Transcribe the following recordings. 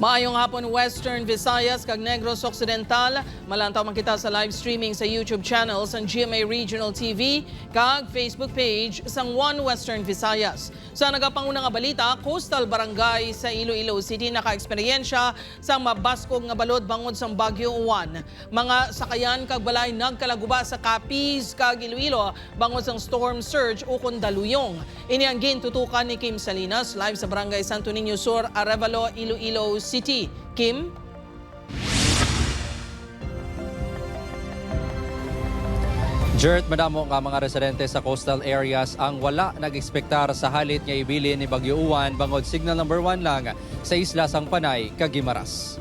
Maayong hapon, Western Visayas kag Negros Occidental. Malantaw man kita sa live streaming sa YouTube channel sang GMA Regional TV kag Facebook page sang One Western Visayas. Sa nagapanguna nga balita, coastal barangay sa Iloilo City naka-eksperyensya sa mabaskog nga balod bangod sang Bagyo Uwan. Mga sakayan kag balay nagkalaguba sa Capiz kag Iloilo bangod sang storm surge ukon daluyong. Ini ang gintutukan ni Kim Salinas live sa Barangay Santo Niño Sur, Arevalo, Iloilo City. Kim? Jert, madamo nga mga residente sa coastal areas ang wala nag-ekspektar sa halit nga ibilin ni Bagyo Uwan bangod signal number 1 lang sa isla sang Panay, kag Guimaras.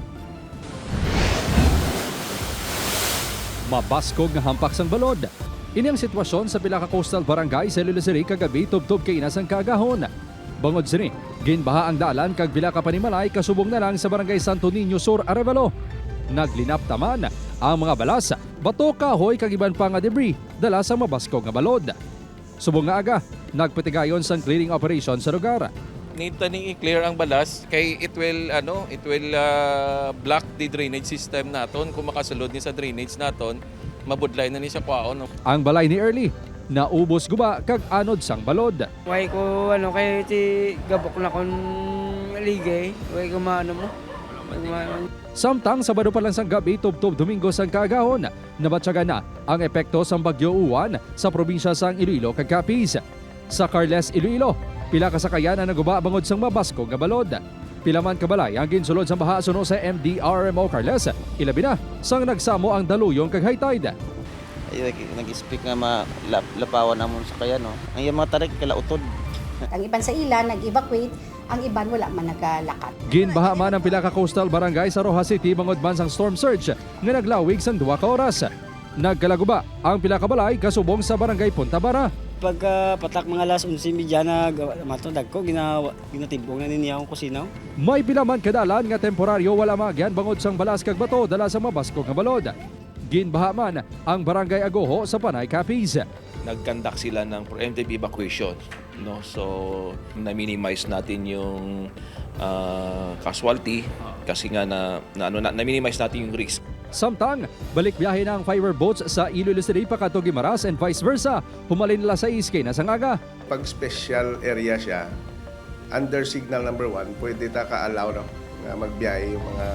Mabaskog nga hampak sang balod. Ini ang sitwasyon sa pila ka coastal barangay sa Iloilo City kagabi tubtob kay sang kaagahon. Bangod sini, ginbaha ang dalan kag pila ka panimalay kasubong na lang sa Barangay Santo Niño Sur, Arevalo. Naglinap taman ang mga balas, bato, kahoy kag iban pa nga debris dala sa mabaskog nga balod. Subong nga aga, nagpatigayon sang clearing operation sa lugar. Need ta ning i-clear ang balas kay it will block the drainage system naton. Kung makasulod ni sa drainage naton, mabudlay na ni siya kwaon. Ang balay ni Early, naubos guba kag anod sang balod. Way ko ano kay ti gabok na kon ligay, way ko maano mo. Maano. Samtang Sabado pa lang sang gabi tubtob Domingo sang kaagahon, nabatyagan na ang epekto sang Bagyo Uwan sa probinsya sang Iloilo kag Capiz. Sa Carles, Iloilo, pila ka sakayan ang naguba bangod sang mabaskog nga balod. Pila man kabalay ang ginsulod sang baha suno sa MDRMO Carles, ilabi na sang nagsamo ang daluyong kag high tide. Ay, nag-speak nga lapawan namon sa kaya no. Ang iyang mga tarik kala utod. Ang iban sa ila nag-evacuate, ang iban wala man nagalakat. Ginbaha man ang pila ka coastal barangay sa Roxas City bangod man sang storm surge nga naglawig sang 2 ka oras. Nagkalaguba ang pila ka balay kasubong sa Barangay Punta Bara. Pagka patak mga alas 11:30 na mato dagko ginatibong na niya akong kusina. May pila man kadalan nga temporaryo wala maagyan bangod sang balas kag bato dala sa mabaskog nga balod. Ginbaha man ang Barangay Agoho sa Panay, Capiz. Nag-conduct sila ng preemptive evacuation, no? So na-minimize natin yung casualty kasi nga na, na ano na, na-minimize natin yung risk. Samtang, balik biyahe na ang fiber boats sa Iloilo City pakadto Guimaras and vice versa. Humalin nila sa iskay na sangaga. Pag special area siya, under signal number 1, pwede ta ka-allow, no, nga magbiyahe yung mga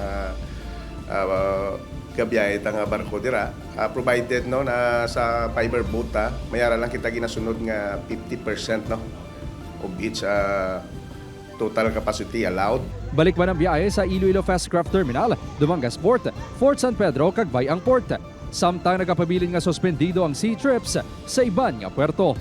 gabiyahe ta nga barko dira. Provided, no, na sa fiber boat ta, mayara lang kita ginasunod nga 50%, no, of each total capacity allowed. Balik man ang biyahe sa Iloilo Fast Craft Terminal, Dumangas Port, Fort San Pedro kag Bayang Port. Samtang nagapabilin nga suspendido ang sea trips sa iban nga puerto.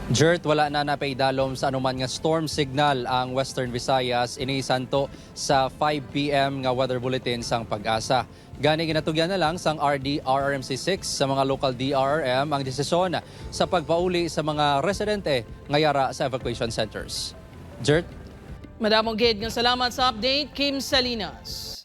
Jert, wala na napaidalom sa anuman nga storm signal ang Western Visayas ini santo sa 5 p.m. nga weather bulletin sang Pag-asa. Gani ginatugyan na lang sang RDRRMC 6 sa mga local DRRM ang desisyon sa pagpauli sa mga residente ngayara sa evacuation centers. Jert? Madamong gid nga salamat sa update, Kim Salinas.